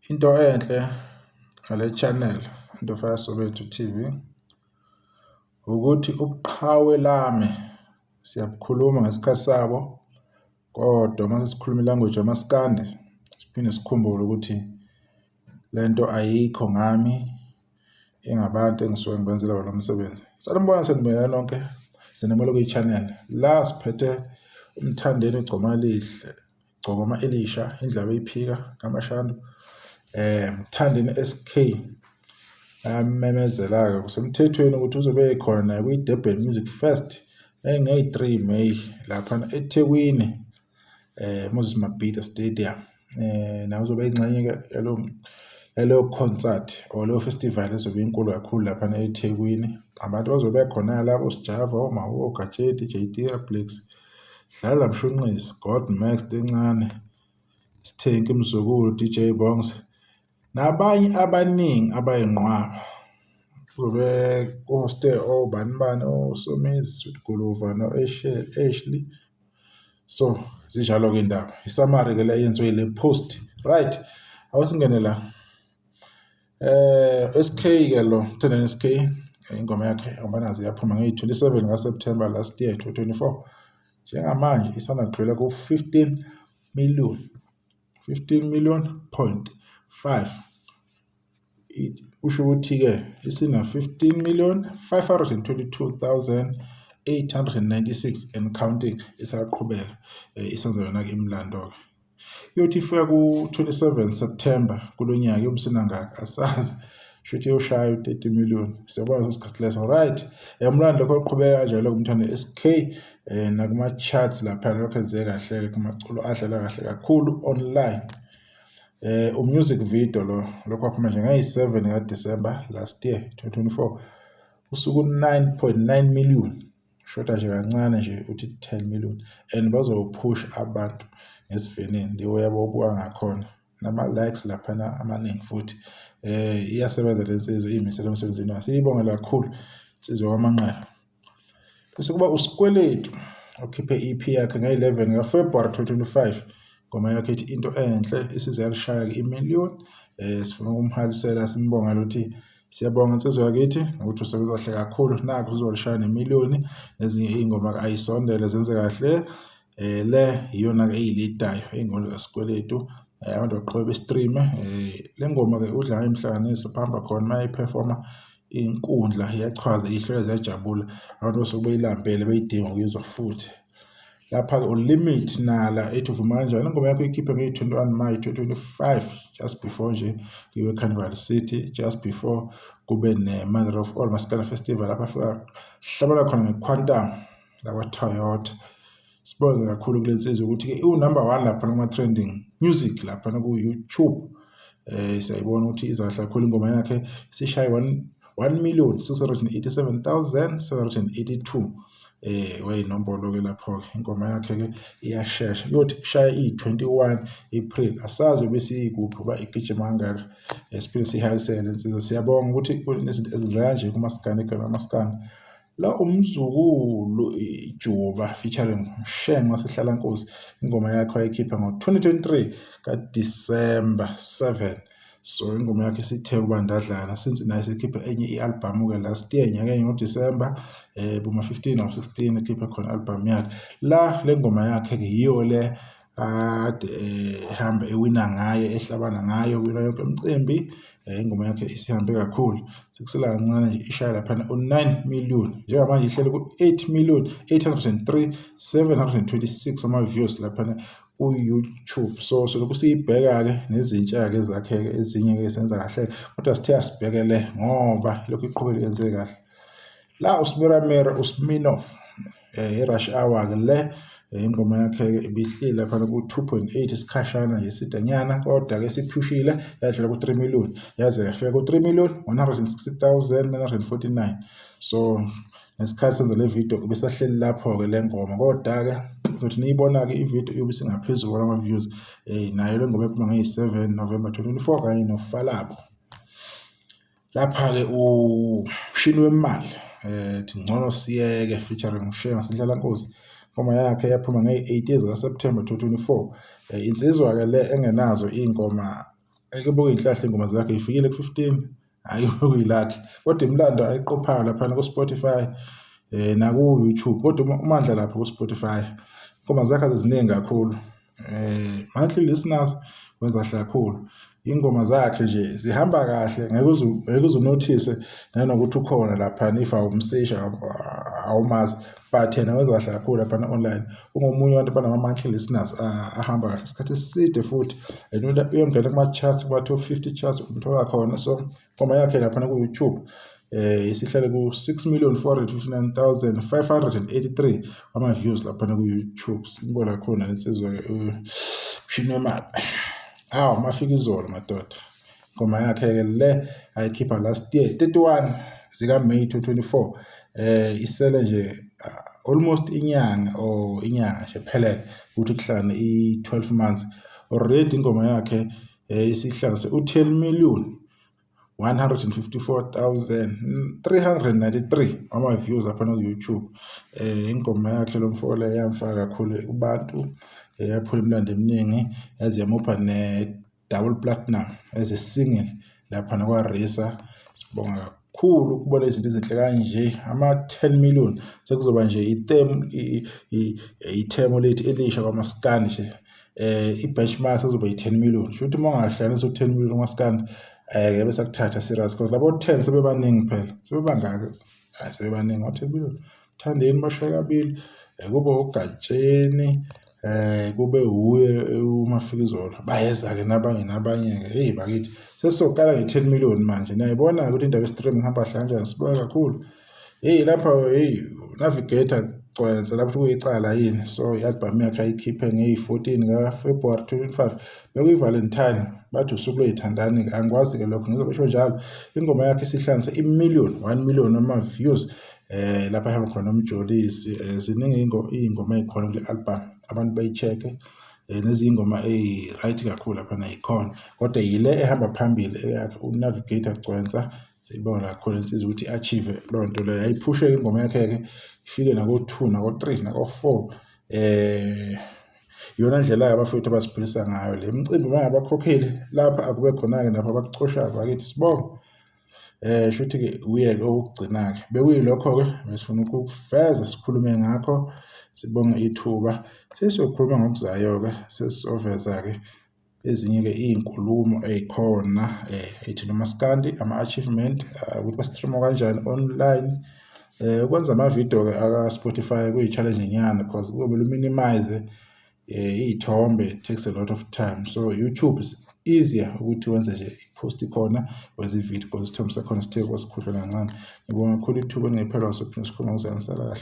Into enhle ngale channel Ndofaya Soweto TV ukuthi ubuqhawe lami siyabukhuluma ngesikhathi sabo, kodwa uma sesikhuluma ilanguage yamaskandi siphinde sikhumbule ukuthi lento ayikho ngami, ingabantu engisuke ngibenzela wona umsebenzi. Sanibona, sanibingelela nonke, sinamukela kwi-channel la siphethe uMthandeni Gcoma Lihle. Gcokoma Elisha, Indlaba Eyiphika kaMashandu, Mthandeni SK ayamemezela-ke kusemthethweni ukuthi uzobe ekhona naye kwi-Durban Music Fest engeyi-3 May laphana eThekwini, Moses Mabhida Stadium. Naye uzobe eyingxenye-ke yaleyo concert or leyo festival ezobe inkulu kakhulu laphana eThekwini. Abantu bazobe bekhona labo oSjava, oMawo, oGatsheni, J Blix, Dlala Mshunqisi, God Max Tencane, Sithenki Mzukulu, DJ Bongs nabanye abaningi abayinqwaba. Kuzobe kuhoste obani bani oSomizi, Sweet Guluva no-Ashley. So zinjalo-ke indaba. I-summary-ke le eyenziwe yile post. Right, awusingene la. SK ke lo Mthandeni SK, ingoma yakhe angibanazi yaphuma ngeyi-27 kaSeptember last year 2024. Njengamanje isanda kudlula ku-15 million, 15 million point 5. Kusho ukuthi-ke isina 15 million 522,896 and counting, isaqhubeka isenza yona-ke imilando-ke. Iyothi ifika ku-27 September kulo nyaka iyobe isinangaki asazi, shuthi iyoshaya u-30 million, siyabona leso sikhathi leso. Right, umlando lokho oqhubeka kanjalo kuMthando SK, nakuma-charts laphana lokho enze kahle-ke kumaculo adlala kahle kakhulu online. U-music video lo lokho waphuma nje ngayi-7 kaDisemba last year 2024, usuku 9.9 million, shoda nje kancane nje uthi 10 million, and bazowuphusha abantu ngesivinini le yabo obuka ngakhona nama-likes laphana amaningi futhi. Iyasebenza le nsizwa, iyimisele emsebenzini wayo, siyibonge kakhulu insizwa kwaManqele. Bese kuba uSikweletu okhiphe i-EP yakhe nge-11 kaFebruary 2025, ingoma yakhe ithi Into Enhle, isize yalishaya-ke imiliyoni. Sifuna ukumhalisela simbongele ukuthi siyabonga insizwa yakithi ngokuthi usebenza kahle kakhulu, nakhu uzolishaya nemiliyoni, nezinye iy'ngoma ayisondele zenze kahle. Le iyona-ke eyilidayo iy'ngoma zikaSikweletu, abantu baqhubeka be-stream-e. Le ngoma-ke udla ngayo imihlanganiso phamba khona uma eyiphefoma, inkundla iyachwaza, iy'hlwele ziyajabula, abantu basuke beyilambele beyidinga ukuyizwa futhi. Lapha-ke uLimit Nala ethi uvuma kanjani, ingoma yakho ikhiphe ngeyi-21 May 2025, just before nje kuyiwe Carnival City, just before kube ne-Mother of All Maskandi Festival lapho afika hlabela khona nge-Quantum lakwa-Toyota. Sibonge kakhulu kule nsizwa ukuthi-ke iwu-number 1 lapha kuma-trending music laphana ku-YouTube. Siyayibona ukuthi iza kahle kakhulu ingoma yakhe, isishaye 1,687,782 wayinombolo-ke lapho-ke. Ingoma yakhe-ke iyashesha, kuyothi kushaya iyi-21 April asazi bese ikuphi uba igijima kangaka. Siphinde siyihalisele insizwa, siyabonga ukuthi kunezinto ezenzeka kanje kumaskandi, igama lamaskandi. La uMzukulu Ijuba featuring Mshengu waseHlalankosi, ingoma yakhe wayikhipha ngo-2023 kaDisemba 7. So ingoma yakhe isithe ukuba ndadlana since naye sekhiphe enye i-albhamu-ke last year nyakenye ngoDisemba, boma 15 or 16 ekhiphe khona i-albhamu yakhe. La le ngoma yakhe-ke yiyo le kade ehamba ewina ngayo, ehlabana ngayo kuyona yonke imicimbi. Ingoma yakhe isihambe kakhulu, sekusela kancane nje ishaya laphana u-9 million, njengamanje ihleli ku-8 million 803 726 ama-views laphana ku-YouTube. So solokhu siyibheka-ke nezintsha-ke zakhe-ke ezinye-ke senza kahle, kodwa sithe asibheke le ngoba lokhu iqhubeke yenze kahle. La uSmiramira uSminoff, i-Rush Hour-ke le, ingoma yakhe-ke ibihleli laphana ku-2.8 isikhashana nje sidanyana, kodwa-ke siphushile yadlula ku-3 million, yaze yafika ku-3 million 160,949. So ngesikhathi senza le video ibisahleli lapho-ke le ngoma, kodwa-ke uzothi niyibona-ke ividiyo iyobe isingaphezulu kwalama-views. Nayo le ngoma ephuma ngeyi-7 November 2024 kanye noFalabo. Lapha-ke umshini wemali, thi ngcono siyeke featuring Mshengu waseNhlalankosi, ingoma yakhe yaphuma ngeyi-8 zikaSeptember 2024. Insizwa-ke le engenazo iy'ngoma Ake bokuyinhlahla ingoma zakhe ifikile ku-15, hhayi kuyilakhi, kodwa imilando ayiqophayo laphana ku-Spotify naku-YouTube, kodwa uMandla lapha ku-Spotify ingoma zakhe aziziningi kakhulu. Monthly listeners wenza kahle kakhulu, ingoma zakhe nje zihamba kahle, ngeke uze unothise nanokuthi ukhona laphana if awumsesha awumazi, but yena wenza kahle kakhulu laphana online. Ungomunye wabantu abanama-monthly listeners ahamba kahle isikhathi eside futhi, and uyongena kuma-charts, kuma-top 50 charts umthola khona. So ingoma yakhe laphana ku-YouTube isihlale ku-6,459,583 ama-views laphana ku-YouTube. Simbona khona insizwa-ke umshini wemali. Awu, Mafikizolo madoda, ingoma yakhe-ke le ayikhipha last year 31 zika-May 2024, isele nje almost inyanga or inyanga nje phelele ukuthi kuhlangane i-12 months already. Ingoma yakhe isihlanganise u-10 million 154,393 ama-views laphana ku-YouTube. Ingoma yakhe lo mfo le yamfaka kakhulu kubantu, yaphula imilando eminingi, yaze yamupha ne-double platinum as a single laphana kwa-RiSA. Sibonga kakhulu ukubona izinto ezinhle kanje, ama-10 million sekuzoba nje ithemu lethu elisha kwamaskandi nje. I-benchmark sekuzoba i-10 million, sho ukuthi uma ungahlanganisa u-10 million kumaskandi ngeke besakuthatha serious, because labo 10 sebebaningi phela, sebebangaka, hayi sebebaningi ngo-10 million. Thandeni bashaye kabili, kube uGatsheni, kube wuye uMafikizolo, bayeza-ke nabanye nabanye-ke. Hey bakithi, sesizoqala nge-10 million manje, niyayibona-ke ukuthi indaba ye-streaming ihamba kahle kanjani. Sibonga kakhulu. Hey lapha, hey Navigator Gcwensa lapho kuyicala yini. So i-album yakhe ayikhiphe ngeyi-14 ka-February 2025, bekuyi-Valentine, bathi usuku lwey'thandani-ke, angikwazi-ke lokho, ngizobesho njalo. Ingoma yakhe isihlanganise i-million, 1 million ama-views lapha ehamba khona uMjolisi. Ziningi iy'ngoma ey'khona kule album, abantu bayi-check-e, nezinye iy'ngoma ey'right kakhulu laphana y'khona, kodwa yile ehamba phambili eyakhe uNavigator Gcwensa. Siyibonga kakhulu insizwa ukuthi i-achieve leyo nto leyo, ayiphushe ingoma yakhe-ke ifike nako-2, nako-3, nako-4. Iyona ndlela-ke abafowethu abasiphilisa ngayo le micimbi. Uma ngabakhokheli lapha akube khona-ke lapho abakucoshayo bakithi, sibonge. Shuthi-ke uye-ke okokugcina-ke bekuyilokho-ke besifuna ukukuveza, sikhulume ngakho. Sibonge ithuba, sesiyokhuluma ngokuzayo-ke, sesizoveza-ke ezinye-ke iy'nkulumo ey'khona ey'thinta umaskandi, ama-achievement, ukuthi ba-stream-a kanjani online. Ukwenza amavidiyo-ke aka-Spotify kuyi-challenge nyana, because kuzomele u-minimize iy'thombe, it takes a lot of time. So YouTube is easier ukuthi wenze nje i-post khona, wenze ividiyo, because isithombe sakhona sithe kwasikhudlwa kancane. Ngibonga kakhulu ithuba eningiphe lona, sophinde sikhulume ngokuzayo. Nisala kahle.